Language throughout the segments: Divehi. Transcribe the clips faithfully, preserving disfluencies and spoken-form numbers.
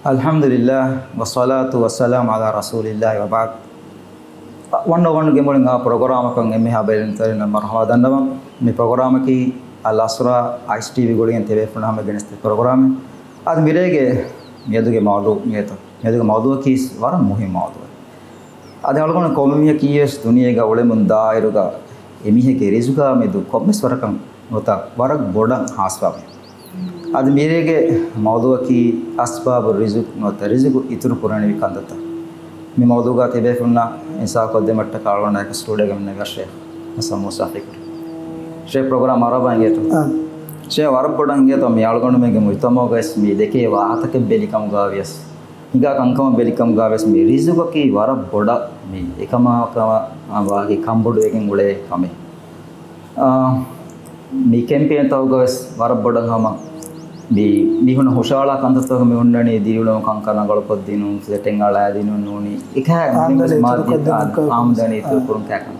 އަލްޙަމްދުލިއްލާހް، ވައްޞަލާތު ވައްސަލާމު ޢަލާ ރަސޫލިއްލާހި ވަބަޢްދު. ވަންނަ ވަންގެ މުޅިން އާ ޕްރޮގްރާމަކަށް އެންމެހާ ބައިވެރިންތެރިންނަށް މަރުޙަބާ ދަންނަވަން. މި ޕްރޮގްރާމަކީ އަލް އަސްރާ އައިސް ޓީވީ ގުޅިގެން ތެރޭފުޅުން ހަމަ ގެނެސްދި ޕްރޮގްރާމެއް. އަދި މިރޭގެ މިއަދުގެ މައުޟޫޢު މިއޮތް. މިއަދުގެ މައުޟޫޢަކީ ވަރަށް މުހިންމު މައުޟޫޢެއް. އަދި އަޅުގަނޑު ކޮންމެ މީހަކީވެސް ދުނިޔޭގަ އުޅެމުން ދާއިރުގަ އެމީހެއްގެ ރިޒުގާ މެދު ކޮންމެސް ވަރަކަށް ނުވަތަ ވަރަށް ބޮޑަށް ހާސްވާ މީހެއް. އަދި މިރޭގެ މައުޟޫޢަކީ އަސްބާބު ރިޒުޤު ނުވަތަ ރިޒުޤު އިތުރު ކުރަނިވި ކަންތައްތައް. މި މައުޟޫޢުގާ ތިބޭފުންނާ އިންސާފް ކޮށްދެމަށްޓަކާ އަޅުގަނޑާއެކު ސްޓޫޑިއޯގަ މިންނަ ޝޭޚް ހަސަން މޫސާ ފިކުރީ. ޝޭޚް ޕްރޮގްރާމް މަރުޙަބާ އިނގޭތޯ. ޝޭޚް ވަރަށް ބޮޑަށް އިނގޭތޯ މި އަޅުގަނޑުމެންގެ މުޖްތަމަޢުގައި ވެސް މި ދެކޭ ވާހަކަތަކެއް ބެލި ކަމުގާ ވިޔަސް ހިނގާ ކަންކަމަށް ބެލިކަމުގާވެސް މި ރިޒުގަކީ ވަރަށް ބޮޑަށް މި އެކަމާކަމަށް ވާގި ކަންބޮޑުވެގެން އުޅޭ ކަމެއް. އާ، މި ކެމްޕޭންތަކުގަވެސް ވަރަށް ބޮޑަށް ހަމަ މި މީހުންނަށް ހުށަހަޅާ ކަންތައްތަކުގަ މި ހުންނަނީ ދިރިއުޅުމުގެ ކަންކަން ރަނގަޅުކޮށްދިނުން، ފްލެޓެއް އަޅާދިނުން ނޫނީ އެކަހަ އާމްދަނީ އިތުރު ކޮށްދިނުން ކާކުން.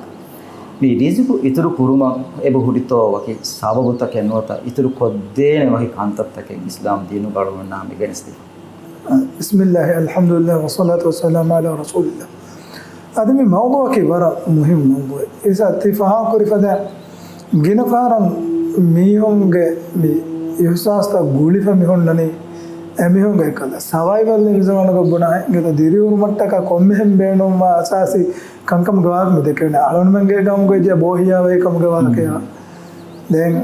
މި ރިޒުގު އިތުރު ކުރުމަށް އެބަ ހުރިތޯ ވަކި ސަބަބުތަކެއް ނުވަތަ އިތުރު ކޮށްދޭނެ ވަކި ކަންތައްތަކެއް އިސްލާމް ދީނުގަ އަޅުގަނޑުމެންނާ މި ގެނެސްދިނުން. ބިސްމިއްލާހި، އަލްޙަމްދުލިއްލާހި، ވައްޞަލާތު ވައްސަލާމު ޢަލާ ރަސޫލިއްލާހް. އަދި މި މައުޟޫޢަކީ ވަރަށް މުހިންމު މައުޟޫޢެއް. އިސާ ތި ފާހަގަކުރި ފަދަ ގިނަ ފަހަރަށް މީހުންގެ މި އިޙްސާސްތައް ގުޅިފަ މި ހުންނަނީ، އެމީހުންގެ އެކަލަ ސަވައިވަލް އިން ޒަމާނުގަ ބުނާ އިނގޭތޯ ދިރިއުޅުމަށްޓަކާ ކޮންމެހެން ބޭނުންވާ އަސާސީ ކަންކަމުގެ ވާހަކަ މި ދެކެވެނީ. އަޅުގަނޑުމެންގެ ގައުމުގައި ޖެހޭ ބޯހިޔާވަހިކަމުގެ ވާހަކަޔާ. ދެން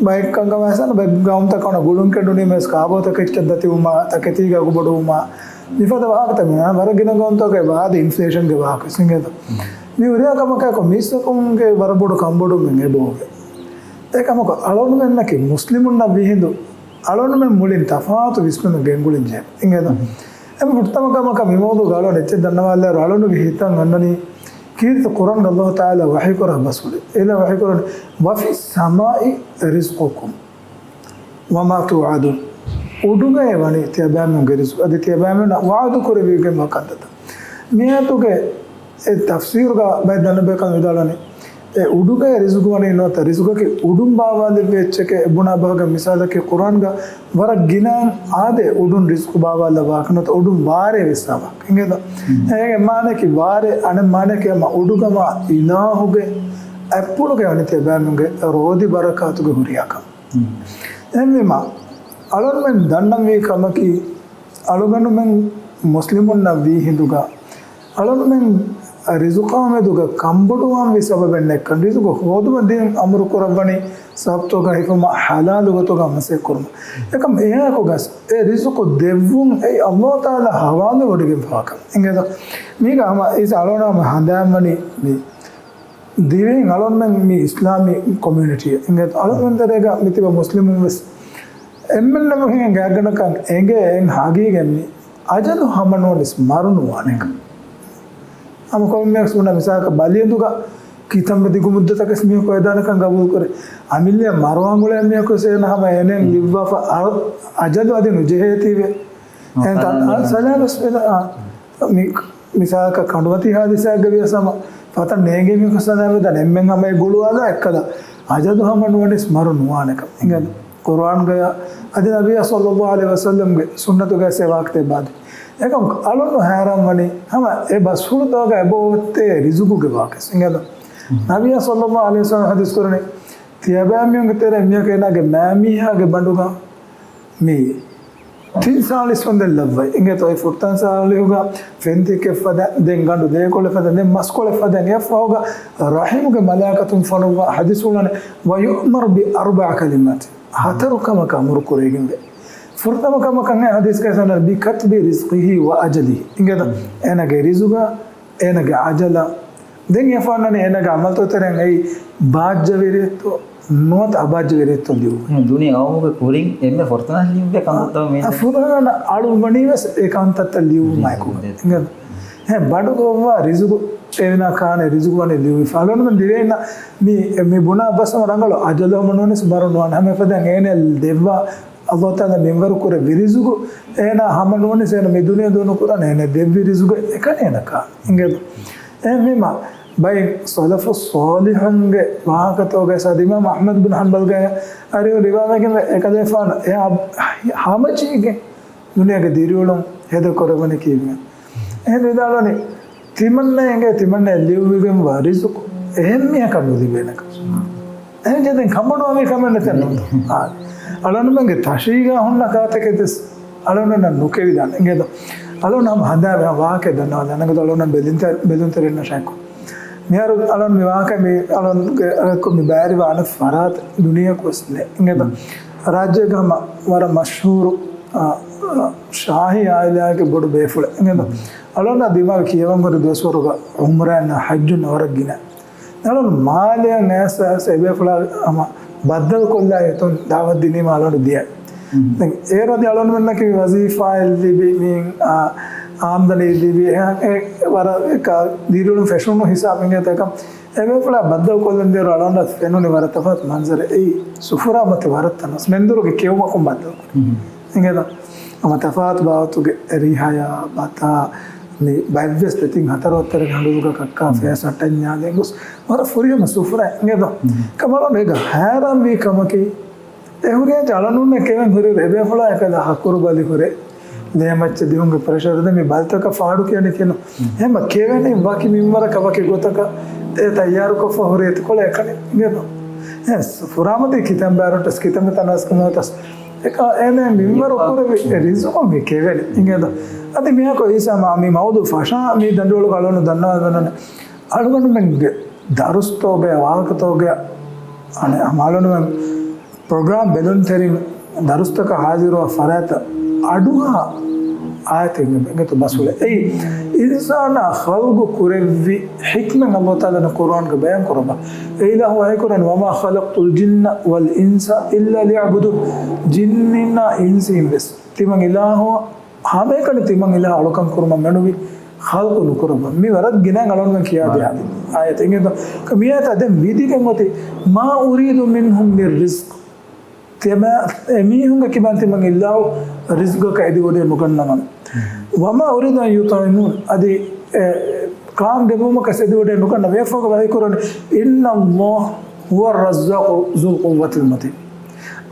ބައެއް ކަންކަމާ އިންސާނު ބައެއް ގައުމުތަކަށް ގުޅުން ކެނޑުނީމަވެސް ކާބޯތަކެއްޗަށް ދަތިވުމާ، ތަކެތީގަ އަގުބޮޑުވުމާ، މިފަދަ ވާހަކަތައް މި ވަރަށް ގިނަ ގައުމުތަކުގައި ވާދެ އިންފްލޭޝަންގެ ވާހަކަ ވެސް އިނގޭތޯ. މި ހުރިހާ ކަމަކާއެކު މީސްތަކުންގެ ވަރަށް ބޮޑު ކަންބޮޑުވުމެއް އެބައޮވޭ. އެކަމަކު އަޅުގަނޑުމެންނަކީ މުސްލިމުންނަށް ވީހިނދު އަޅުގަނޑުމެން މުޅިން ތަފާތު ވިސްނުމެއް ގެންގުޅެން ޖެހޭ އިނގޭތޯ. އެމަ ފުރަތަމަ ކަމަކަށް މި މައުޟޫޢުގަ އަޅުގަނޑު އެއްޗެއް ދަންނަވާލާއިރު އަޅުގަނޑުގެ ހިތަށް އަންނަނީ ކީރިތި ޤުރްއާންގަ ﷲ ތަޢާލާ ވަޙީކުރާ ބަސްފުޅެއް. އެއިލާ ވަޙީކުރަނީ، "وَفِي السَّمَاءِ رِزْقُكُمْ وَمَا تُوعَدُونَ." އުޑުގައި ވަނީ ތިޔަބައިމީހުންގެ ރިޒުޤު. އަދި ތިޔަބައިމީހުންނަށް ވަޢުދު ކުރެވިގެންވާ ކަންތައްތައް. މިއާޔަތުގެ އެ ތަފްސީރުގަ ބައެއް ދަންނަބޭކަލުން ވިދާޅުވަނީ، އެ އުޑުގައި ރިޒުޤު ވަނީ ނުވަތަ ރިޒުޤަކީ އުޑުން ބާވާލެއްވި އެއްޗެކޭ ބުނާ ބަހުގެ މިސާލަކީ ޤުރްއާންގަ ވަރަށް ގިނައިން އާދޭ އުޑުން ރިޒުޤު ބާވާލާ ވާހަކަ ނުވަތަ އުޑުން ވާރޭ ވެއްސާ ވާހަކަ. އިނގޭތޯ؟ އޭގެ މާނައަކީ ވާރޭ، އަނެއް މާނައަކީ ހަމަ އުޑުގަ މާ އިލާހުގެ އަތްޕުޅުގައި ވަނީ ތިޔަބައިމީހުންގެ ރޯދި ބަރަކާތުގެ ހުރިހާ ކަމެއް. އެހެންވީމާ، އަޅުގަނޑުމެން ދަންނަންވީ ކަމަކީ، އަޅުގަނޑުމެން މުސްލިމުންނަށް ވީ ހިނދުގަ، އަޅުގަނޑުމެން ރިޒުޤާ މެދުގަ ކަންބޮޑުވާންވީ ސަބަބެއް ނެތްކަން، ރިޒުޤު ހޯދުމަށް ދީން އަމުރު ކުރައްވަނީ ސަބަބުތަކުގަ ހިފުމަށް ޙަލާލު ގޮތުގަ މަސައްކަތް ކުރުމަށް. އެކަމް އެހާއެކުގަސް އެ ރިޒުޤު ދެއްވުން އެއީ ﷲ ތަޢާލާ ޙަވާލުވެވޮޑިގެންފަވާ ކަމެއް. އިނގޭތޯ؟ މީގަ ހަމަ އިސް އަޅުގަނޑު ހަމަ ހަނދާންވަނީ މި ދިވެހިން އަޅުގަނޑުމެން މި އިސްލާމީ ކޮމިއުނިޓީއެއް އިނގޭތޯ؟ އަޅުގަނޑުމެން ތެރޭގަ މިތިބަ މުސްލިމުން ވެސް އެންމެންނަށް ވެހިގެން ގާތްގަނޑަކަށް އެނގޭ އެއް ހަގީގަތް މި އަޖަލު ހަމަނުވަނީސް މަރު ނުވާނެކަން. ހަމަ ކޮންމެ މީހަކަސް ބުނާ މިސާލަކަށް ބަލިއެނދުގަ ކިތަންމެ ދިގު މުއްދަތަކަސް މީހަކު އެދާނެކަން ގަބޫލުކުރޭ. އަމިއްލައަށް މަރުވާން އުޅޭ މީހަކުވެސް އޭނަ ހަމަ އޭނައަށް ލިއްވާފަ އަ-، އަޖަލު އަދި ނުޖެހޭތީވެ. އެހެން ތަން-، އަ، ސަލާމަތް ވެދާ، އާ، މި މިސާލަކަށް ކަނޑުމަތީ ހާދިސާއެއްގަ ވިޔަސް ހަމަ ފަތަން ނޭނގޭ މީހަކު ސަލާމަތް ވެދާނެ އެންމެން ހަމަ އެ ގުޅުވާލާ އެއްކަލަ އަޖަލު ހަމަ ނުވަނީސް މަރު ނުވާނެކަން. އިނގޭތޯ؟ ޤުރްއާންގަޔާ އަދި ނަބިއްޔާ ޞައްލައްލާހު ޢަލައިހި ވަސައްލަމްގެ ސުންނަތުގައި އެ ވާހަކަތައް ބާދެ. އެކަމް އަޅުން ހައިރާންވަނީ ހަމަ އެ ބަސްފުޅުތަކުގަ އެބައޮތޭ ރިޒުގުގެ ވާހަކަ. އިނގޭތޯ؟ ނަބިއްޔާ ޞައްލައްލާހު ޢަލައިހި ވަސައްލަމް ޙަދީޘް ކުރަނީ، ތިޔަބައިމީހުންގެ ތެރޭ މީހަކު އޭނާގެ މައިމީހާގެ ބަނޑުގަ މި ތިން ސާޅީސް ފަންދެން ލައްވައި. އިނގޭތޯ އެ ފުރަތަމަ ސާޅީހުގަ ފެންތިއްކޮޅެއް ފަދަ، ދެން ގަނޑު ދޭކޮޅެއް ފަދަ، ދެން މަސްކޮޅެއް ފަދަ، އެއަށްފަހުގަ ރަޙިމުގެ މަލާއިކަތުން ފޮނުއްވާ ޙަދީޘް އުޅޭ، "وَيُؤْمَرُ بِأَرْبَعِ كَلِمَاتٍ." ހަތަރު ކަމަކަށް އަމުރު ކުރެވިގެންވޭ. ފުރަތަމަ ކަމަކަށް އެ ޙަދީޘްގައި ސަނަދު، "بِكَتْبِ رِزْقِهِ وَأَجَلِهِ." އިނގޭތޯ؟ އޭނާގެ ރިޒުގާ، އޭނާގެ އަޖަލާ، ދެން އެފާނަނީ އޭނާގެ ޢަމަލުތައް ތެރެއިން އެއީ ބާއްޖަވެރިއެއްތޯ ނުވަތަ އަބާއްޖަވެރިއެއްތޯ ލިޔުއްވުން. ދުނިޔެ އައުމުގެ ކުރިން އެންމެ ފުރަތަމަ ލިޔުއްވޭ ކަންތައްތައް މީ. އަ، ފުރާނަ އަޅުވަނީވެސް އެ ކަންތައްތައް ލިޔުއްވުމާއެކު. އެ ބަނޑުގަ އޮއްވާ ރިޒުގު އޭނާ ކާނެ ރިޒުގު ވަނީ ލިޔުއްވި. ފަޅުން ދިވެހިންނަށް މި، މި ބުނާ ބަސް ހަމަ ރަނގަޅު އަޖަލު ހަމަ ނުވަނީސް މަރު ނުވާނެ. ހަމަ އެފަދައިން އޭނަ ދެއްވާ ﷲ ތަޢާލާ މިންވަރު ކުރެއްވި ރިޒުގު އޭނާ ހަމަ ނުވަނީސް އޭނަ މި ދުނިޔެ ދޫނު ކުރާނެ އޭނަ ދެއްވި ރިޒުގެ އެކަނި އޭނަ ކާން އިނގޭތޯ. އެހެންވީމާ، ބައެއް ސަލަފު ޞާލިޙުންގެ ވާހަކަތަކުގައި ސާދަ އިމާމް އަޙްމަދު ބިން ޙަންބަލްގައި އަރިހު ރިވާވެގެން އެކަލޭފާނު އެ ހަމަޖެހިގެން ދުނިޔޭގެ ދިރިއުޅުން ހޭދަކުރެވުނީ ކީއްވެ؟ އެހެން ވިދާޅުވަނީ، ތިމަންނަ އެނގޭ ތިމަންނަ ލިޔުއްވިގެންވާ ރިޒުޤު އެހެން މީހަކަށް ނުލިބޭނެކަން. އެހެން ޖެހެދެން ކަނބޮޑުވާ މީހަކަށް ނެތެއްނު. އާ. އަޅުގަނޑުމެންގެ ތަށީގާ ހުންނަ ކާތަކެއް ދެސް އަޅުގަނޑަށް ނުކެވިދާނެ. އިނގޭތޯ؟ އަޅުގަނޑު ހަމަ ހަނދާން ވާހަކަ ދަންނަވާލާނެ. އަޅުގަނޑު ބެލުންތެ-، ބެލުންތެރިންނަށާއެކު. މިހާރު އަޅުގަނޑު މި ވާހަކަ މި އަޅުގަނޑުގެ މި ބައިވެރިވާ އަނެއް ފަރާތެއް ދުނިޔެއަކު ވެސް ނެތް. އިނގޭތޯ؟ ރާއްޖޭގަ ހަމަ ވަރަށް މަޝްހޫރު، އާ، އާ، ޝާހީ އާއިލާގެ ބޮޑު ބޭފުޅެއް. އިނގޭތޯ؟ އަޅުގަނޑަށް ދިމާވި ކިޔަވަން ހުރި ދުވަސްވަރުގަ ޢުމްރާއަށް ޙައްޖުން ވަރަށް ގިނަ. އަޅުގަނޑު މާލެއަށް އައިސް އައިސް އެބޭފުޅާ ހަމަ ބައްދަލުކޮށްލާ އެތުން ދަޢުވަތު ދިނީމަ އަޅުގަނޑު ދިޔަ. ދެން އޭރު އަދި އަޅުގަނޑުމެންނަކީ ވަޒީފާއެއް ލިބި، މި، އާ، އާމްދަނީ ލިބި، އެ، އެ ވަރަށް އެކަ ދިރިއުޅުން ފެށުނު ހިސާބެއް އެތަކަށް އެބޭފުޅާ ބައްދަލުކޮށްލަން ދިޔައިރު އަޅުގަނޑަށް ފެނުނީ ވަރަށް ތަފާތު މަންޒަރެއް. އެއީ ސުފުރާ މަތި ވަރަށް ތަނަސް މެންދުރުގެ ކެއުމަކުން ބައްދަލުކުރި. އިނގޭތޯ؟ ހަމަ ތަފާތު ބާވަތުގެ ރިހަޔާ، ބަތާ، މި ބައެއްވެސް ދެތިން ހަތަރު އަތްތަރެއް ހަނޑުލުގަ ކައްކާ ފޭސް އައްޓަންޏާ ލެނގުސް ވަރަށް ފުރިހަމަ ސުފުރާ. އިނގޭތޯ؟ ކަމަޅު އޭގަ ހައިރާންވީ ކަމަކީ، އެ ހުރިހާ އަޅުގަނޑުމެން ކެވެން ހުރި އެބޭފުޅާ އެކަލަ ހަކުރު ބަލި ހުރެ، ލޭމައްޗަށް ދިހުންގެ ޕްރެޝަރު ދެ މި ބަލިތަކަށް ފާޑު ކިޔަނީ ކިޔަނު. ހަމަ ކެވެނީ ވަކި މިންވަރަކަށް ވަކި ގޮތަކަށް އެ ތައްޔާރުކޮށްފަ ހުރި އެތިކޮޅެއް އެކަނި. އިނގޭތޯ؟ އެ ފުރާމަތި ކިތަން ބާރުން ޓެސްޓް ކިތަންމެ ތަނާސްކަމަށް އެކަ އޭނަ މިންވަރު ކުރެވި އެ ރިޒުގު މި ކެވެނި. އިނގޭތޯ؟ އަދި މިހާކު އީސާ މާ މި މައުޟޫ ފަށާ މި ދަނޑުވަޅުގަ އަޅުގަނޑު ދަންނަވާލަން އަޅުގަނޑުމެންގެ ދަރުސްތޯގެ ވާހަކަތޯގެ އަނެ ހަމަ އަޅުގަނޑުމެން ޕްރޮގްރާމް ބެލުންތެރިން ދަރުސްތަކަށް ހާޒިރުވާ ފަރާތަށް އަޑުއަހާ އާޔަތެއް އެނގޭތޯ ބަސްފުޅެއް. އެއީ އިންސާނާ ޚަލްގު ކުރެއްވި ޙިކްމަތް ﷲ ތަޢާލާ ޤުރްއާންގަ ބަޔާން ކުރައްވާ. އެ އިލާހު ވަޙީކުރަން، "وما خلقت الجن والإنس إلا ليعبدون." ޖިންނިންނާ އިންސީން ވެސް ތިމަން އިލާހު ހަމައެކަނި ތިމަން އިލާހު އަޅުކަން ކުރުމަށް މެނުވި ޚަލްޤު ނުކުރައްވާ. މި ވަރަށް ގިނަ އަޅުގަނޑުމެން ކިޔާދިޔަ އާޔަތެއް. އިނގޭތޯ؟ މި އާޔަތަށް ދެން ވިދިގެން އޮތީ، "ما أريد منهم من رزق." ތިމަ-، އެމީހުންގެ ކިބައިން ތިމަން އިލާހު ރިޒްގަކަށް އެދިވޮޑި ނުގަންނަވަން. "وما أريد أن يطعمون." އަދި، އެ، ކާން ދެއްވުމަކަށް އެދިވޮޑި ނުގަންނަ ވޭފަގަ ވަޙީކުރަނީ، "إن الله هو الرزاق ذو القوة المتين."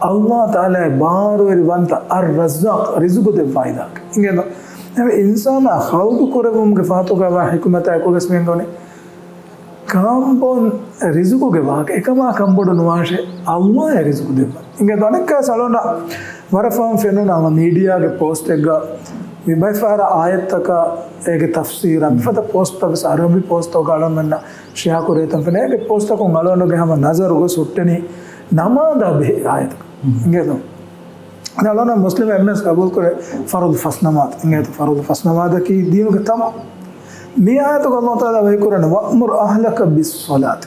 ﷲ ތަޢާލާ ބާރުވެރިވަންތަ އައްރައްޒާޤް ރިޒުގު ދެއްވާ އިލާހެއް. އިނގޭތޯ؟ އެ އިންސާނާ ޚަލްޤު ކުރެއްވުމުގެ ފާތުގަ ވާ ޙިކުމަތާ އެކުގަސް މި އެނގުނީ. ކާނބޯން ރިޒުގުގެ ވާހަކަ އެކަމާ ކަންބޮޑު ނުވާށޭ، ﷲ އެ ރިޒުގު ދެއްވަން. އިނގޭތޯ؟ އަނެއްކާ ސަލޯނާ ވަރަށް ފަހުން ފެނުނާ ހަމަ މީޑިއާގެ ޕޯސްޓެއްގަ މި ބައެއް ފަހަރަށް އާޔަތްތަކާ އޭގެ ތަފްސީރާ މިފަދަ ޕޯސްޓްތައް ވެސް އަރަބި ޕޯސްޓްތަކުގަ އަޅުގަނޑުމެންނަށް ޝެއާ ކުރޭތަން ފެނޭ. އޭގެ ޕޯސްޓްތަކުން އަޅުގަނޑުގެ ހަމަ ނަޒަރުގަ ހުއްޓެނީ ނަމާދާ ބެހޭ އާޔަތަކަށް. އިނގޭތޯ؟ އަޅުގަނޑު މުސްލިމް އެންމެން ޤަބޫލު ކުރޭ ފަރުޟު ފަސް ނަމާދު. އިނގޭތޯ؟ ފަރުޟު ފަސް ނަމާދަކީ ދީނުގެ ތަމަ. މި އާޔަތުގަ ﷲ ތަޢާލާ ވަޙީކުރަނީ، "وأمر أهلك بالصلاة."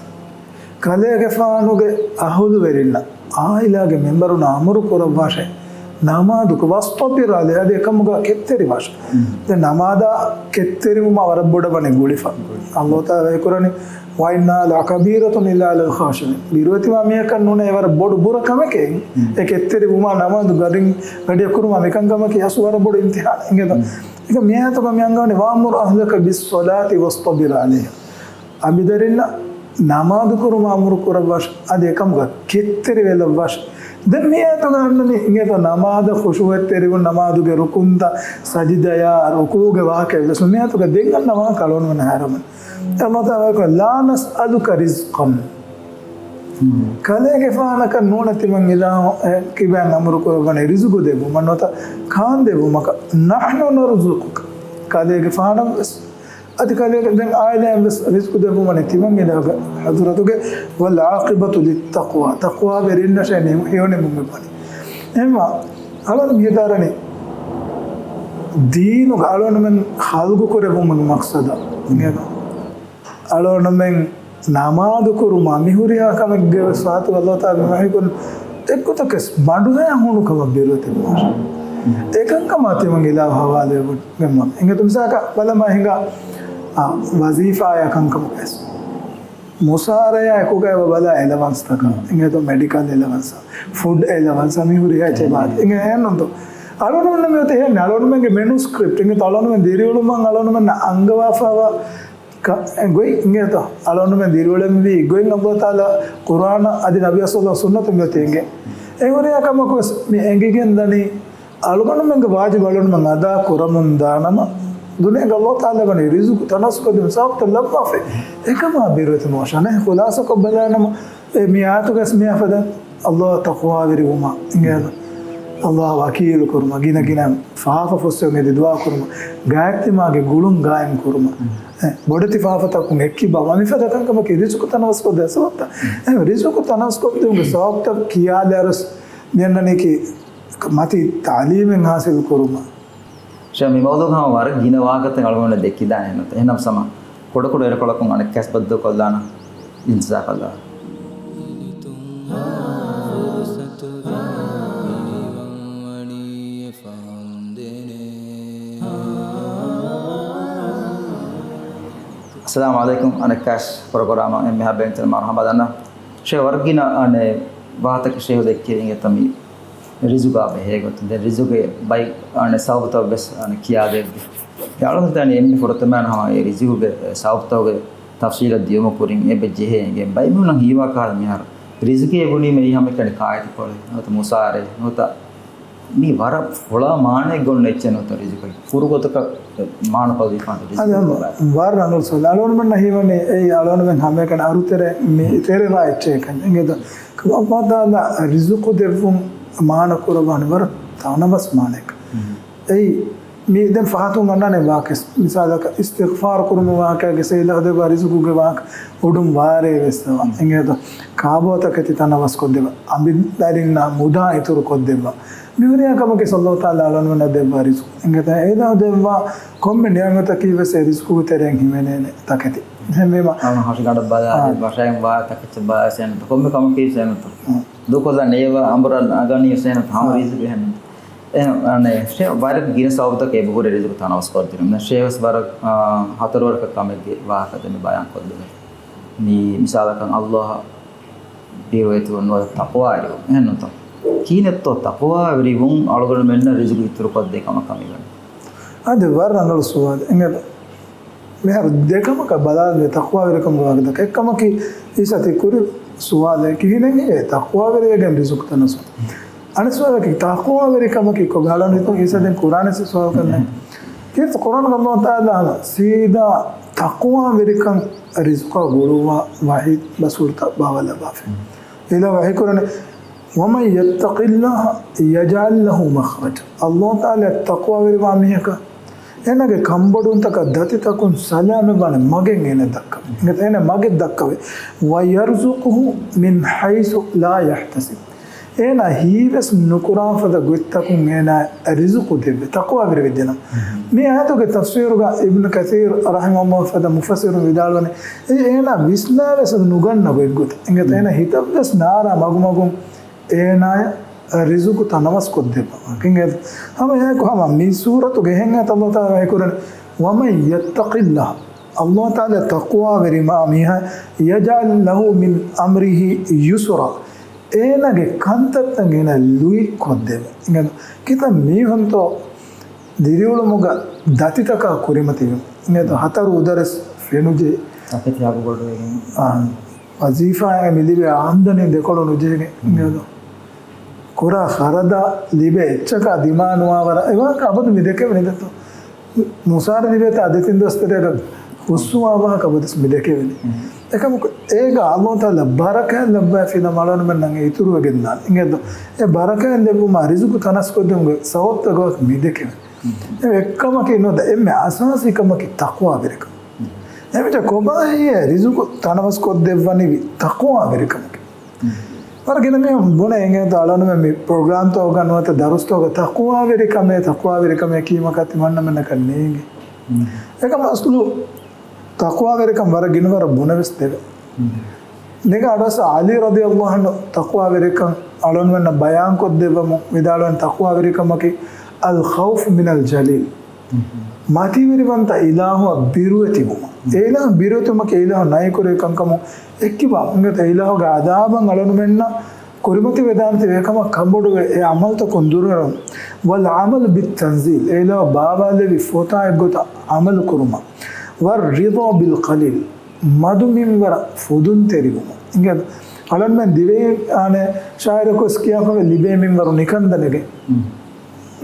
ކަލޭގެފާނުގެ އަހުލުވެރިންނަށް، އާއިލާގެ މެމްބަރުންނަށް އަމުރު ކުރައްވާށޭ، ނަމާދުކޮށް، "واصطبر عليها." އަދި އެކަމުގަ ކެތްތެރިވާށޭ. ދެން ނަމާދާ ކެތްތެރިވުމާ ވަރަށް ބޮޑަށް ވަނީ ގުޅިފަ. ﷲ ތަޢާލާ ވަޙީކުރަނީ، "وإنها لكبيرة إلا على الخاشعين." ބިރުވެތިވާ މީހަކަށް ނޫނޭ އެވަރަށް ބޮޑު ބުރަ ކަމެކޭ. އެ ކެތްތެރިވުމާ ނަމާދު ގަޑިން ގަޑިއަށް ކުރުމާ މިކަންކަމަކީ އަސްލު ވަރަށް ބޮޑު އިމްތިޙާނެއް. އިނގޭތޯ؟ އެކަމަ މި އާޔަތުގަ މި އަންގަވަނީ، "وأمر أهلك بالصلاة واصطبر عليها." އަނބިދަރިންނަށް ނަމާދު ކުރުމަށް އަމުރު ކުރައްވާށޭ، އަދި އެކަމުގަ ކެތްތެރިވެލައްވާށޭ. ދެން މި އާޔަތުގަ އަންނަނީ އިނގޭތޯ ނަމާދަށް ޚުޝޫޢަތް ތެރިވުން، ނަމާދުގެ ރުކުންތައް، ސަޖިދަޔާ، ރުކޫޢުގެ ވާހަކަ އެއްވެސް ނޫން. މި އާޔަތުގަ ދެން އަންނަ ވާހަކަ އަޅުގަނޑުމެންނަށް ހައިރާންވަން. ﷲ ތަޢާލާ ވަޙީކުރަނީ، "لا نسألك رزقا." ކަލޭގެފާނަކަށް ނޫނޭ ތިމަން އިލާހު، އެ، ކިބައިން އަމުރު ކުރައްވަނީ ރިޒުގު ދެއްވުމަށް ނުވަތަ ކާން ދެއްވުމަކަށް. "نحن نرزقك." ކަލޭގެފާނަށް ވެސް އަދި ކަލޭގެ ދެން އާއިލާއިން ވެސް ރިޒްޤު ދެއްވުމަށް ތިމަން އިލާހުގެ ޙަޟްރަތުގެ، "والعاقبة للتقوى." ތަޤްވާވެރިންނަށޭ ނިމު-، ހެޔޮ ނިމުމެއް ވަނީ. އެހެންވީމަ، އަޅުގަނޑު މި ހިތަށް އަރަނީ ދީނުގަ އަޅުގަނޑުމެން ޚަލްޤު ކުރެއްވުމުގެ މަޤްޞަދަށް. އިނގޭތޯ؟ އަޅުގަނޑުމެން ނަމާދު ކުރުމާ މި ހުރިހާ ކަމެއްގެ ވެސް ފާތުގަ ﷲ ތަޢާލާ ވަޙީކުރަނީ އެއްގޮތަކަށް ބަނޑުހައި ހޫނުކަމަށް ބިރުވެތި ނުވާށޭ. އެކަންކަމާ ތިމަން އިލާހު ހަވާލުވެވުން. އެނގޭތޯ މިސާލަކަށް ބަލަމާ ހިނގާ، އާ، ވަޒީފާއާ ކަންކަމަކަށް ވެސް. މުސާރަޔާ އެކުގައި ބަލާ އެލަވަންސްތަކާ، އިނގޭތޯ މެޑިކަލް އެލަވަންސް، ފުޑް އެލަވަންސް، މި ހުރިހާ އެއްޗެއް ބާ. އިނގޭ އެހެންނުންތޯ. އަޅުގަނޑުމެން މިއޮތީ އެހެން އަޅުގަނޑުމެންގެ މެނޫ ސްކްރިޕްޓް. އިނގޭތޯ އަޅުގަނޑުމެން ދިރިއުޅުމަށް އަޅުގަނޑުމެންނަށް އަންގަވާފައިވާ ކަ-، ގޮތް އިނގޭތޯ. އަޅުގަނޑުމެން ދިރިއުޅެންވީ ގޮތް ﷲ ތަޢާލާ ޤުރްއާނާ އަދި ނަބިއްޔާ ޞައްލަﷲ ޢަލައިހި ވަސައްލަމަ ސުންނަތުން މިއޮތީ އިނގޭ. އެ ހުރިހާ ކަމަކު ވެސް މި އެނގިގެން ދަނީ އަޅުގަނޑުމެންގެ ވާޖިބު އަޅުގަނޑުމެން އަދާ ކުރަމުން ދާނަމަ، ދުނިޔޭގަ ﷲ ތަޢާލާ ވަނީ ރިޒުޤު ތަނަވަސްކޮށްދިނުމަށް ސަބަބުތައް ލައްވާފައި. އެކަމާ ބިރުވެތި ނުވަށާނެ. ޚުލާޞަކޮށް ބަލާނަމަ، އެ މި އާޔަތުގަސް މިއާ ފަދަ ﷲ ތަޤްވާވެރިވުމަށް އިނގޭނު. ﷲ ވަކީލު ކުރުމަށް، ގިނަ ގިނަ ފާފަ ފުއްސެވުން އެދި ދުޢާ ކުރުމަށް، ގާތްތިމާގެ ގުޅުން ގާއިމް ކުރުމަށް، އެ، ބޮޑެތި ފާފަތަކުން އެއްކިބާ މިފަދަ ކަންކަމަކީ ރިޒުޤު ތަނަވަސްކޮށްދޭ ސަބަބުތައް. އެ، ރިޒުޤު ތަނަވަސްކޮށްދިނުމުގެ ސަބަބުތައް ކިޔާލާރުސް މިއަންނަނީކީ މަތީ ތަޢުލީމެއް ހާސިލް ކުރުމަށް. ޝޭޚް، މި މައުޟޫޢުގަ ވަރަށް ގިނަ ވާހަކަތައް އަޅުގަނޑު ދެއްކިދާނެ އެހެންނަމަ، ކުޑަކުޑަ އިރަކޮޅަކުން އަނެއްކާސް ބައްދަލުކޮށްލާނަން. ޖަޒާކަﷲ. އައްސަލާމު ޢަލައިކުމް. އަނެއްކާސް ޕްރޮގްރާމަށް އެންމެހާ ބޭނުންތެރި މަރުޙަބާ ދަންނަވަން. ޝޭޚް، ވަރަށް ގިނަ އަނެއް ވާހަކަ ޝޭޚް ދެއްކެވި އިނގޭތަ މި ރިޒުގާ ބެހޭ ގޮތުން. ދެން ރިޒުގެ ބައި އަނެއް ސަބަބުތައް ވެސް އަނެއް ކިޔާދެއްވި. އަޅުގަނޑު ދަނީ އެންމެ ފުރަތަމަ ހަމަ އެ ރިޒުގެ ސަބަބުތަކުގެ ތަފްޞީލަށް ދިޔުމަށް ކުރިން އެބަ ޖެހޭ އިނގޭ. ބައިމީހުންނަށް ހީވާ ކަހަލަ މިހާރު ރިޒުގޭ ބުނީމަ އެއީ ހަމައެކަނި ކާއެތި ކޮޅެއް ނުވަތަ މުސާރެއް ނުވަތަ މީ ވަރަށް ފުޅާ މާނައެއް އޮންނަ އެއްޗެއް ނުވަތަ ރިޒުގައި ފުރުގޮތަކަށް މާނަކޮށްދީފާނެ ރިޒުގު. އަދި ހަމަ ވަރަށް ރަނގަޅު ސުވާލެއް. އަޅުގަނޑުމެންނަށް ހީވަނީ އެއީ އަޅުގަނޑުމެން ހަމައެކަނި އަރުތެރެ މި ތެރެވާ އެއްޗެއް ކަން. އިނގޭތަ؟ ﷲ ތަޢާލާ ރިޒުގު ދެއްވުން މާނަ ކުރައްވާނެ ވަރަށް ތަނަވަސް މާނައެއް. އެއީ މި ދެން ފަހަތުން އަންނާނެ ވާހަކަ، މިސާލަކަށް އިސްތިޣްފާރު ކުރުމުގެ ވާހަކަ، އެ އިލާހު ދެއްވާ ރިޒުގުގެ ވާހަކަ އުޑުން ވާރޭ ވެސް ދެއްވާ. އިނގޭތަ؟ ކާބޯތަކެތި ތަނަވަސްކޮށްދެއްވާ، އަނބިންދަރިންނާ މުދާ އިތުރުކޮށްދެއްވާ. މި ހުރިހާ ކަމަކީ ﷲ ތަޢާލާ އަޅުގަނޑުމެންނަށް ދެއްވާ ރިޒުގު. އިނގޭތަ؟ އެ އިލާހު ދެއްވާ ކޮންމެ ނިޢުމަތަކީ ވެސް އެ ރިޒުގުގެ ތެރެއިން ހިމެނޭނެ ތަކެތި. އެހެންވީމަ އަޅުގަނޑު ހަށިގަނޑަށް ބަލާ، އާ، ވަށައިން ވާ ތަކެއްޗަށް ބަލާ ސޭނަތަ، ކޮންމެ ކަމަކީ ސޭނަތަ. އާ. ދޫކޮށްލާ ނޭވާ އަނބުރާ ނަގަނީ ސޭނަތަ، ހަމަ އާ. ރިޒުގު އެހެން. އެ، އަނެ، ޝޭޚް ވަރަށް ގިނަ ސަބަބުތަކަށް އެބަހުރި ރިޒުގު ތަނަވަސްކޮށްދިނުން. ޝޭޚް ވެސް ވަރަށް، އާ، ހަތަރުވަރަކަށް ކަމެއްގެ ވާހަކަ ދެން ބަޔާންކޮށްލުމެއް. މި މިސާލަކަށް ﷲ ބިރުވެތިވުން ނުވަތަ ތަޤްވާވެރިވުން. އެހެންނުތަ؟ ކިހިނެއްތޯ ތަޤްވާވެރިވުން އަޅުގަނޑުމެންނަށް ރިޒުގު އިތުރުކޮށްދޭ ކަމަކަށް މިވަނީ؟ އާދެ، ވަރަށް ރަނގަޅު ސުވާލެއް. އިނގޭތަ؟ މިހާރު ދެކަމަކަށް ބަލާލަން ތަޤްވާވެރިކަމުގެ ވާހަކަ. އެއްކަމަކީ އީސާ ތި ކުރި ސުވާލެއް، ކިހިނެއް ހެއްޔޭ ތަޤްވާވެރިއެއްގެ ރިޒުގު ތަނަވަސް؟ އަނެއް ސުވާލަކީ ތަޤްވާވެރިކަމަކީ ކޮބާ؟ އަޅުގަނޑު ހިތުން އީސާ ދެން ކުރާނެ ސުވާލު ކަންނޭ. ކީރިތި ޤުރްއާނުގަ ﷲ ތަޢާލާ ސީދާ ތަޤްވާވެރިކަން ރިޒުގާ ގުޅުއްވާ ވަޙީ ރަސޫލުތައް ބާވާލައްވާފަ. އިލާހު ވަޙީ ކުރަނީ، وَمَن يَتَّقِ اللَّهَ يَجْعَلْ لَهُ مَخْرَجًا. ﷲ ތަޢާލާ ތަޤްވާވެރިވާ މީހަކަށް އޭނާގެ ކަންބޮޑުވުންތަކާ ދަތިތަކުން ސަލާމަތްވާނެ މަގެއް އޭނަ ދައްކަވޭ. އޭނަ މަގެއް ދައްކަވޭ. وَيَرْزُقْهُ مِنْ حَيْثُ لَا يَحْتَسِبُ. އޭނާ ހީވެސް ނުކުރާ ފަދަ ގޮތްތަކުން އޭނާ ރިޒުޤު ދެއްވޭ، ތަޤްވާވެރި ވެއްޖެނަމަ. މި އާޔަތުގެ ތަފްސީރުގަ އިބްނު ކަޘީރު ރަޙިމަހުﷲ ފަދަ މުފައްސިރުން ވިދާޅުވަނީ، އެ އޭނާ ވިސްނާވެސް ނުގަންނަ ގޮތްގޮތަށް. އިނގޭތަ؟ އޭނާ ހިތަށްވެސް ނާރާ މަގުމަގުން އޭނާޔަށް ރިޒުޤު ތަނަވަސްކޮށްދެއްވާ. އިނގޭތަ؟ ހަމަ އެއާއެކު ހަމަ މި ސޫރަތުގެ އެހެން އާޔަތެއް ﷲ ތަޢާލާ ވަޙީކުރަނީ، وَمَن يَتَّقِ اللَّهَ. ﷲ ތަޢާލާ ތަޤްވާވެރިވާ މީހާ، يَجْعَل لَّهُ مِنْ أَمْرِهِ يُسْرًا. އޭނާގެ ކަންތައްތައް އޭނާ ލުއިކޮށްދެއްވޭ. އިނގޭތަ؟ ކިތައް މީހުންތޯ ދިރިއުޅުމުގަ ދަތިތަކާ ކުރިމަތިވުން. އިނގޭތަ؟ ހަތަރު އުދަރެސް ފެނުޖެހި. ތަކެތި އަގުބޮޑުވެގެން. އާ، ވަޒީފާއެއް މި ލިބޭ އާމްދަނީ ދެކޮޅު ނުޖެހިގެން. އިނގޭތަ؟ ކުރާ ޚަރަދާ ލިބޭ އެއްޗަކާ ދިމާ ނުވާވަރަށް. އެ ވާހަކަ އަބަދު މި ދެކެވެނީ ދެއްތޯ؟ މުސާރަ ލިބޭތާ ދެތިން ދުވަސް ތެރޭގަ ހުސްވާ ވާހަކަ އަބަދުވެސް މި ދެކެވެނީ. އެކަމަކު އޭގަ ﷲ ތަޢާލާ ބަރަކާތް ލައްވައިފިނަމަ އަޅުގަނޑުމެންނަށް އެ އިތުރުވެގެންދާނެ. އިނގޭތޯ؟ އެ ބަރަކާތް ލެއްވުމާ ރިޒުޤު ތަނަވަސްކޮށްދިނުމުގެ ސަބަބުތައް ގޮތަށް މި ދެކެވެނީ. އެ އެއްކަމަކީ ނުވަތަ އެންމެ އަސާސީ ކަމަކީ ތަޤްވާވެރިކަން. އެމިއްޗަށް ކޮބާހޭ ރިޒުޤު ތަނަވަސްކޮށްދެއްވަނިވި ތަޤްވާވެރިކަމަކީ؟ ވަރަށް ގިނަ މީހުން ބުނޭ އިނގޭތޯ އަޅުގަނޑުމެން މި ޕްރޮގްރާމްތަކުގަ ނުވަތަ ދަރުސްތަކުގަ ތަޤްވާވެރިކަމޭ، ތަޤްވާވެރިކަމޭ ކީމަކާ ތިމަންނަމެންނަކަށް ނޭނގެ. އެކަމަ އަސްލު ތަޤްވާވެރިކަން ވަރަށް ގިނަ ވަރަށް ބުނެވެސް ދެވޭ. ނިގާ އަޑުއައްސަ ޢަލީ ރަޟިޔަﷲ ޢަންހު ތަޤްވާވެރިކަން އަޅުގަނޑުމެންނަށް ބަޔާންކޮށްދެއްވަމުން ވިދާޅުވަނީ ތަޤްވާވެރިކަމަކީ الخوف من الجليل. މަތިވެރިވަންތަ އިލާހުއަށް ބިރުވެތިވުމަށް. އެ އިލާހު ބިރުވެތިވުމަކީ އިލާހު ނައިކުރެވި ކަންކަމުން އެއްކިބާ. އިނގޭތަ؟ އެ އިލާހުގެ ޢަޛާބަށް އަޅުގަނޑުމެންނަށް ކުރިމަތިވެދާނެތީ އެކަމަށް ކަނބޮޑުވެ އެ ޢަމަލުތަކުން ދުރުހެލުން. والعمل بالتنزيل، އެ އިލާހު ބާވާލެއްވި ފޮތާ އެއްގޮތަށް ޢަމަލު ކުރުމަށް. والرضا بالقليل، މަދު މިންވަރަށް ފުދުންތެރިވުމަށް. އިނގޭތަ؟ އަޅުގަނޑުމެން ދިވެހި އާނެ ޝާއިރަކު ވެސް ކިޔާކަމެއް، ލިބޭ މިންވަރު ނިކަން ދަނެގެން.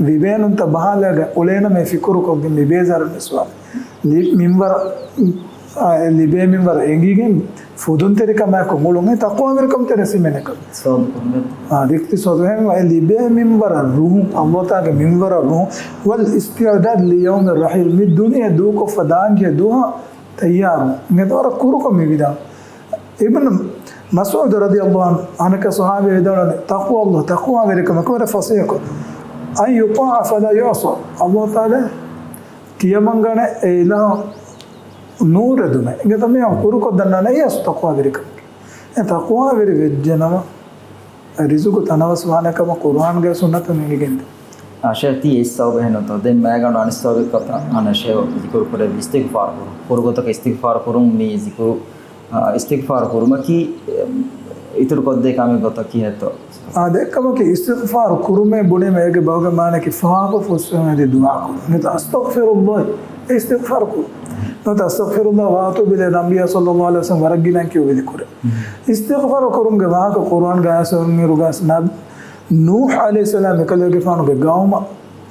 ލިބޭނުންތަ ބަހާލައިގެން އުޅޭނަމޭ ފިކުރުކޮށްގެން މި ބޭޒާރު ނިސްވާނެ. ލި-، މިންވަރަށް، އާ، ލިބޭ މިންވަރަށް އެނގިގެން ފުދުންތެރިކަމާއެކު އުޅުން އެ ތަޤްވާވެރިކަން ތެރެ ސިމެނެކަން. ސޯދުކުރުމެއް. އާ، އިޤްތިޞާދު ހެން އެ ލިބޭ މިންވަރަށް ރުހުން، އަﷲ ތާގެ މިންވަރަށް ރުހުން، ވަލް އިސްތިޢްދާދު ލިޔައުމި ރަޙީލް، މި ދުނިޔެ ދޫކޮށްފަ ދާންޖެހޭ ދުވަހަށް ތައްޔާރު. އިނގޭތޯ ވަރަށް ކުރުކޮށް މި ވިދާޅު. އިބްނު މަސްޢޫދު ރަޟިޔަﷲ ޢަންހު އަނެކަ ޞަޙާބީ ވިދާޅުވަނީ، ތަޤްވާﷲ، ތަޤްވާވެރިކަމަކު ވަރަށް ފަޞީޙަކޮށް، އަން ޔުޠާޢަ ފަލާ ޔުޢްޞާ، އަﷲ ތަޢާލާ ކިޔަމަންގަނެ އެ އިލާހު ނޫން ރެދުމެއް. އިނގޭތޯ މި ކުރުކޮށްދަންނާނެ އެއީ އަސްލު ތަޤްވާވެރިކަމަކީ. އެ ތަޤްވާވެރި ވެއްޖެނަމަ، އެ ރިޒުގު ތަނަވަސްވާނެ ކަމަށް ޤުރުއާންގައި ސުންނަތުން އެނގިގެންދޭ. އާ، ޝޭޚް ތީ އެއް ސަބަބެއް ނުތޯ. ދެން މައިގަނޑު އަނެއް ސަބަބެއް ކޮތަ އަނެއް ޝޭޚް ޒިކުރު ކުރެއްވި އިސްތިޣްފާރު ކުރުން. ކުރު ގޮތަކަށް އިސްތިޣްފާރު ކުރުން މީ ޒިކުރު، އާ، އިސްތިޣްފާރު ކުރުމަކީ، އެ، އިތުރު ކޮށްދޭ ކަމެއް ގޮތަށް ކިހޭތޯ؟ އާ، ދެއްކަމަކީ އިސްތިޣްފާރު ކުރުމޭ ބުނީމަ އޭގެ ބަހުގެ މާނައަކީ ފާފަ ފުއްސުވުމަށް އެދި ދުޢާ ކުރުން. ނުވަތަ އަސްތަޣްފިރުﷲ އިސްތިޣްފާރު ކުރުން. ނުވަތަ އަސްތަޣްފިރުﷲ ވައަތޫބު އިލައިހި ނަބިއްޔާ ޞައްލަﷲ ޢަލައިހި ވަސައްލަމް ވަރަށް ގިނައިން ކިޔުއްވި ޒިކުރެއް. އިސްތިޣްފާރު ކުރުމުގެ ވާހަކަ ޤުރުއާންގައި އައިސް އިރުގަސް ނަބް-، ނޫޙް ޢަލައިހިއްސަލާމް އެކަލޭގެފާނުގެ ގައުމަށް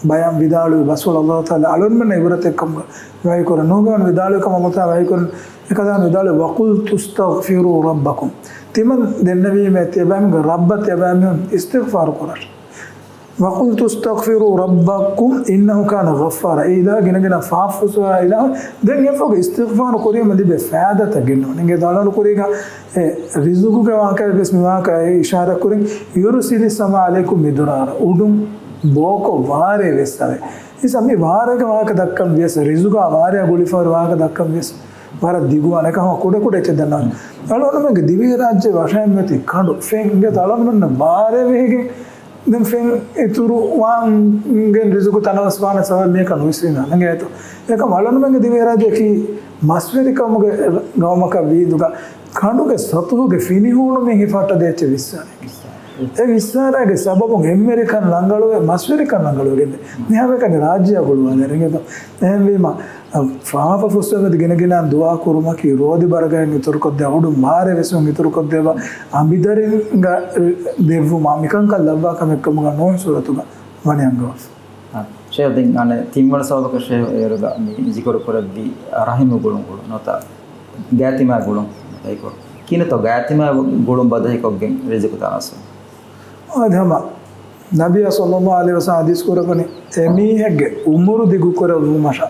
ބަޔާން ވިދާޅުވި ބަސްފުޅު އަﷲ ތަޢާލާ އަޅުގަނޑުމެންނަށް ޢިބްރަތެއްކަމުގަ ވަޙީކުރަން. ނޫޙްގެފާނު ވިދާޅުވި ކަމަށް އަﷲ ތަޢާލާ ވަޙީކުރަން އެކަލާނގެ ވިދާޅުވި، "وَقُلْتُ اسْتَغْفِرُوا رَبَّكُمْ." ތިމަން ދެންނެވީމޭ ތިޔަބައިމީހުންގެ ރައްބަށް ތިޔަބައިމީހުން އިސްތިޣްފާރު ކުރަށް. "وَقُلْتُ اسْتَغْفِرُوا رَبَّكُمْ إِنَّهُ كَانَ غَفَّارًا." އެ އިލާހު ގިނަގިނަ ފާފަ ފުއްސަވާ އިލާހު. ދެން އެފަހުގެ އިސްތިޣްފާރު ކުރީމަ ލިބޭ ފައިދާތައް ގެންނަވަން. އިނގޭތޯ އަޅުގަނޑު ކުރީގަ އެ ރިޒުގުގެ ވާހަކަ ވެސް މި ވާހަކަ އިޝާރާތް ކުރިން، "يُرْسِلِ السَّمَاءَ عَلَيْكُمْ مِدْرَارًا." އުޑުން ބޯކޮށް ވާރޭ ވެއްސަވެ. އިސާ މި ވާރޭގެ ވާހަކަ ދައްކަން ވިޔަސް، ރިޒުގާ ވާރޭ ގުޅިފައި ވާހަކަ ދައްކަން ވިޔަސް، ވަރަށް ދިގު އަނެކަހަ ކުޑަ ކުޑަ އެއްޗެއް ދަންނަވަން. އަޅުގަނޑުމެންގެ ދިވެހިރާއްޖެ ވަށައިން މިއޮތީ ކަނޑު ފެން. އިނގޭތޯ އަޅުގަނޑުމެންނަށް ވާރޭ ވެހިގެން ދެން ފެން އިތުރު ވާންގެން ރިޒުގު ތަނަވަސްވާނެ ސަބަބެއް މިއަކަށް ނުވިސްނާނެ. އިނގޭތޯ އެކަމް އަޅުގަނޑުމެންގެ ދިވެހިރާއްޖެއަކީ މަސްވެރިކަމުގެ ގައުމަކަށް ވީދުގަ ކަނޑުގެ ސަތުހުގެ ފިނިހޫނުމިން ހިފަހައްޓަ ދޭ އެއްޗެއް ވިއްސާނެ. އެ ވިއްސާރާގެ ސަބަބުން އެންމެރިކަން ރަނގަޅުވެ، މަސްވެރިކަން ރަނގަޅުވެގެން ދޭ. މިހާވެކަނި ރާއްޖެއަށް ގުޅުވާލެ އިނގޭތޯ. އެހެންވީމަ، ފާފަ ފުއްސުވުމެދި ގިނަގިނައިން ދުޢާ ކުރުމަކީ ރޯދި ބަރަކަތް އިތުރުކޮށްދޭ، އުޑުން ވާރޭ ވެސް އިތުރުކޮށްދޭ، އަނބިދަރިންގަ ދެއްވުމާ މިކަންކަން ލައްވާ ކަމެއްކަމުގަ ނޫޙް ސޫރަތުގަ ވަނީ އަންގަވާފަ. އާ، ޝޭޚް ދެން އަނެއް ތިންވަނަ ސަބަބަކަށް ޝޭޚް އޭރުގަ މި ޒިކުރު ކުރެއްވި ރަޙިމު ގުޅުން ގުޅުން ނުވަތަ ގާތިމާ ގުޅުން ބަދަހިކޮށް. ކިހިނެއްތޯ ގާތިމާ ގުޅުން ބަދަހިކޮށްގެން ރިޒުޤު ތަނަވަސްވުން؟ އާދެ ހަމަ ނަބިއްޔާ ޞައްލަﷲ ޢަލައިހި ވަސައްލަމަ ޙަދީޘް ކުރައްވަނީ، އެމީހެއްގެ އުމުރު ދިގުކުރެއްވުމަށާ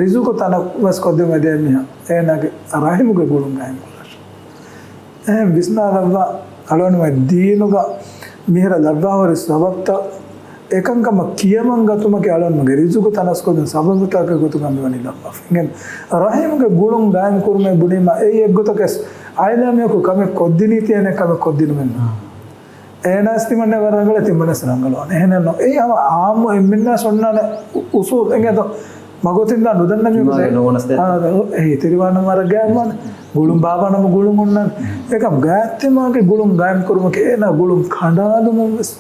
ރިޒުޤު ތަނަވަސްކޮށްދެވުމަށް އެމީހާ އޭނާގެ ރަޙިމުގެ ގުޅުން ގާއިމް ކުރަން. އެހެން ވިސްނާލައްވާ، އަޅުގަނޑުމެން ދީނުގަ މިހިރަ ލައްވާހުރި ސަބަބްތައް އެކަންކަމަށް ކިޔަމަން ގަތުމަކީ އަޅުގަނޑުމެންގެ ރިޒުޤު ތަނަވަސްކޮށްދިން ސަބަބުތަކެއް ގޮތުގަ މިވަނީ ލައްވާފަ. އިނގޭތޯ ރަޙިމުގެ ގުޅުން ގާއިމް ކުރުމޭ ބުނީމަ އެއީ އެއްގޮތަކަށް އާއިލާ މީހަކު ކަމެއް ކޮށްދިނީތީ އޭނަ ކަމެއް ކޮށްދިނުމެއް ނޫން. އޭނާސް ތިމަންނެ ވަރަށް ރަނގަޅޭ، ތިމަންނަސް ރަނގަޅުވާނެ. އެހެނެއް ނޫން. އެއީ ހަމަ އާއްމު އެންމެންނާސް އޮންނާނެ އު-، އުސޫލް. އިނގޭތޯ މަގު އޮތީ ދާ ނުދަންނަ މީހަކު ތިމާގެ ނޫނަސް ދޭ. އާ، އެ ތިރިވާނަމަ ވަރަށް ގާތްވާނެ. ގުޅުން ބާވާނަމަ ގުޅުން އޮންނާނެ. އެކަމް ގާތްތިމާގެ ގުޅުން ގާއިމް ކުރުމަކީ އޭނާ ގުޅުން ކަނޑާލުމުން ވެސް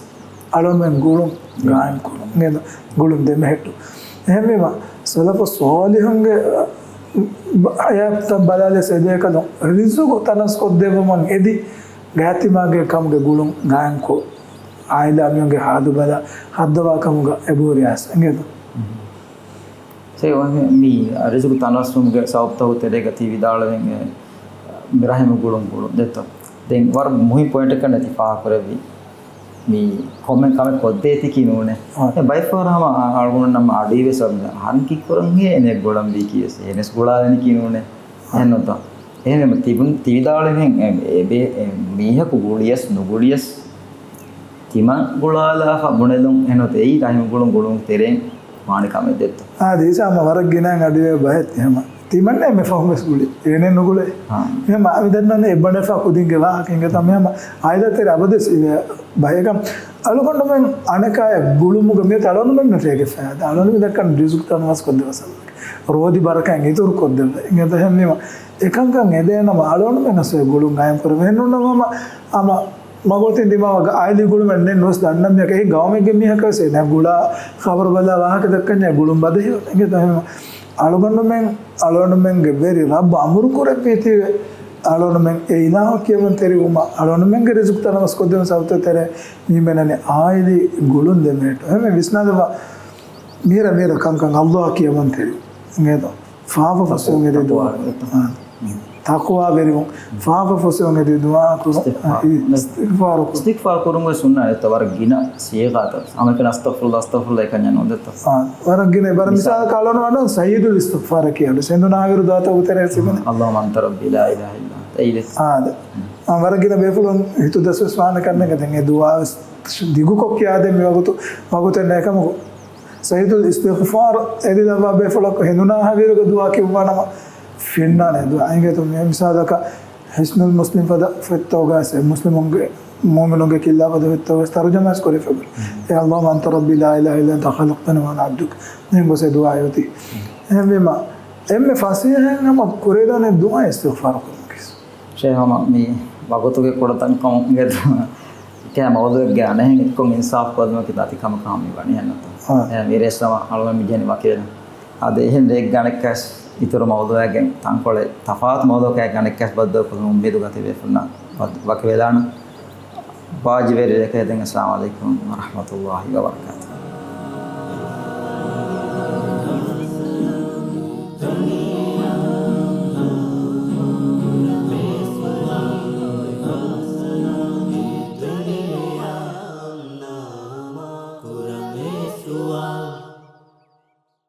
އަޅުގަނޑުމެން ގުޅުން ގާއިމް ކުރުން. އިނގޭތޯ ގުޅުން ދެމެހެއްޓުން. އެހެންވީމަ ސަލަފު ޞާލިޙުންގެ ޙަޔާތަށް ބަލާލިޔަސް އެބޭކަލުން ރިޒުޤު ތަނަވަސްކޮށްދެއްވުމަށް އެދި ގާތިމާގެ ކަމުގެ ގުޅުން ގާއިމްކޮށް، އާއިލާ މީހުންގެ ހާލު ބަލާ ހައްދަވާ ކަމުގަ އެބަހުރި އައިސް އިނގޭތޯ؟ ސޭ އޮހެ، މި ރިޒުޤު ތަނަވަސްވުމުގެ ސަބަބުތަކުގެ ތެރޭގަ ތި ވިދާޅުވެން އެ، މި ރަޙިމު ގުޅުން ގުޅުން ދެއްތޯ؟ ދެން ވަރަށް މުހިންމު ޕޮއިންޓެއް ކަން ތި ފާހަގަކުރެއްވި. މި ކޮންމެ ކަމެއް ކޮށްދޭތީކީ ނޫނޭ. އާ. އެ ބައެއްފަހަރު ހަމަ އަ-، އަޅުގަނޑު ނަމަ އަޑުއިވެސް އަހަރެން ކީއްކުރަން ހޭ އޭނަ ގުޅަންވީކީ ވެސް އޭނަސް ގުޅާލަނީކީ ނޫނޭ. އާ. އެހެންނުތަ؟ އެހެންވީމަ ތިބުން ތި ވިދާޅުވިހެން އެ، އެ ބޭ-، އެ މީހަކު ގުޅިޔަސް ނުގުޅިޔަސް ތިމަން ގުޅާލާފަ ބުނެލުން އެހެންނުތަ؟ އެއީ ރަޙިމު ގުޅުން ގުޅުން ތެރެއިން ވާނެ ކަމެއް ދެއްތޯ؟ އާ، ދީސާ ހަމަ ވަރަށް ގިނައިން އަޑުއިވޭ ބަހެއް ތި ހަމަ. ތިމަންނޭ މި ފަހުން ވެސް ގުޅި. އޭނެ ނުގުޅޭ. ހާ. މި ހަމަ އަމިދަންނަން އެއްބަނޑެފާ ކުދިންގެ ވާހަކަ އިނގޭތަ؟ މި ހަމަ އާއިލާ ތެރެ އަބަދުވެސް އިވޭ ބަހެއް. އަޅުގަނޑުމެން އަނެކާޔަށް ގުޅުމުގަ މިއޮތީ އަޅުގަނޑުމެންނަށޭ އެގެ ފައިދާ. އަޅުގަނޑު މި ދައްކަން ރިޒުޤު ތަނަވަސްކޮށްދެއްވާ ސަބަބަކީ. ރޯދި ބަރަކާތް އިތުރުކޮށްދެއްވާ. އިނގޭތަ؟ އެހެންވީމަ އެކަންކަން އެދޭނަމަ އަޅުގަނޑުމެން އަސްލު ގުޅުން ގާއިމް ކުރަމު. އެހެންނޫންނަމަ ހަމަ، ހަމަ މަގޮތިން ދިމާވާ އާއިލީ ގުޅުމެއް ނެތް ނުވެސް ދަންނަ މީހަކަށް އެހި ގައުމެއްގެ މީހަކަށް ވެސް އޭނާ ގުޅާ ޚަބަރު ބަލާ ވާހަކަ ދައްކަންޏާ ގުޅުން ބަދަހި އިނގޭތަ؟ އެހެން އަޅުގަނޑުމެން އަޅުގަނޑުމެންގެ ވެރި ރައްބު އަމުރު ކުރެއްވީތީވެ އަޅުގަނޑުމެން އެ އިލާހަށް ކިޔަމަންތެރިވުމަށް އަޅުގަނޑުމެންގެ ރިޒުޤު ތަނަވަސްކޮށްދިނުން ސަބަބުތައް ތެރޭ މީމެނަނި އާއިލީ ގުޅުން ދެމޭޓު. އެހެންވެ ވިސްނާލައްވާ މީރަ މީރަ ކަންކަން އައްލާހަށް ކިޔަމަންތެރި. އިނގޭތޯ؟ ފާފަ ފުއްސެވުން އެދި ދުޢާ. ތަޤްވާ، ތަޤްވާވެރިވުން. ތަޤްވާވެރިވުން. ފާފަ ފުއްސެވުން އެދި ދުޢާ ކުރުން. އިސްތިޣްފާރު. އިސްތިޣްފާރު ކުރުން ވެސް ސުންނަތް ވަރަށް ގިނަ ސީޣާތައް. ހަމައެކަނި އަސްތަޣްފިރުﷲ، އަސްތަޣްފިރުﷲ އެކަންޏާ ނޯންދެއްތޯ؟ އާ، ވަރަށް ގިނަ. ބަރަށް މިސާލަކަށް އަޅުގަނޑު ވަންނަ ސައްޔިދުލް އިސްތިޣްފާރަކީ އަޑު ސެނދު ނާހިރު ދުޢާތައް އޮތެރޭ ސިމެން. اللهم أنت ربي لا إله إلا أنت. އާދެ. އާ، ވަރަށް ގިނަ ބޭފުޅުން ހިތުދަސްވެސް ވާނެ ކަންނޭނގެ ދެން އެ ދުޢާވެސް ދިގުކޮށް ކިޔާދޭން މިވަގުތު، ވަގުތެއް ނެތް ކަމަކު. ސައްޔިދުލް އިސްތިޣްފާރު އެދިލައްވާ ބޭފުޅަކު ހެނދުނާހިރުގެ ދުޢާ ކިޔުއްވާނަމަ ފެންނާނެ ދުޢާ. އިނގޭތޯ މި މިސާލަކަށް ޙިޞްނުލް މުސްލިމް ފަދަ ފޮތްތަކުގައި މުސްލިމުންގެ، މުއުމިނުންގެ ކިއްލާ ފަދަ ފޮތްތަކުގައި ތަރުޖަމާވެސް ކުރެވިފައިވޭ. يا اللهم أنت ربي لا إله إلا أنت خلقتني وأنا عبدك. މިހެން ގޮސް އެ ދުޢާ އޮތީ. އެހެންވީމަ، އެންމެ ފަސޭހައިން ހަމަ ކުރެވިދާނެ ދުޢާ އިސްތިޣްފާރު ކުރުމަކީ. ޝޭޚް ހަމަ މި ވަގުތުގެ ކުޑަތަންކަމުގެ ދުޢާ ކޭ މައުޟޫޢެއްގެ އަނެއްހެން އެއްކޮށް އިންސާފު ކޮށްލުމަކީ ދަތި ކަމަކަށް ހަމަ މި ވަނީ ހެންނަތޯ؟ އާ. އެ މިރޭ ސަމަ އަޅުގަނޑު މި ޖެހެނީ ވަކިވެލަން. އާދެ، އެހެން ރެއެއްގެ އަނެއްކާވެސް އިތުރު މައުޟޫޢެއްގެ ތަންކޮޅެއް ތަފާތު މައުޟޫޢަކާ އަނެއްކާވެސް ބައްދަލުކޮށްލުމުން އުއްމީދު ގަތި ބޭފުޅުންނަށް ވަ-، ވަކިވެލާނަން. ވާޖިބެއް ރެއެކޭ ދެން. އައްސަލާމު ޢަލައިކުމް ވަރަޙްމަތުﷲ ވަބަރަކާތުހު.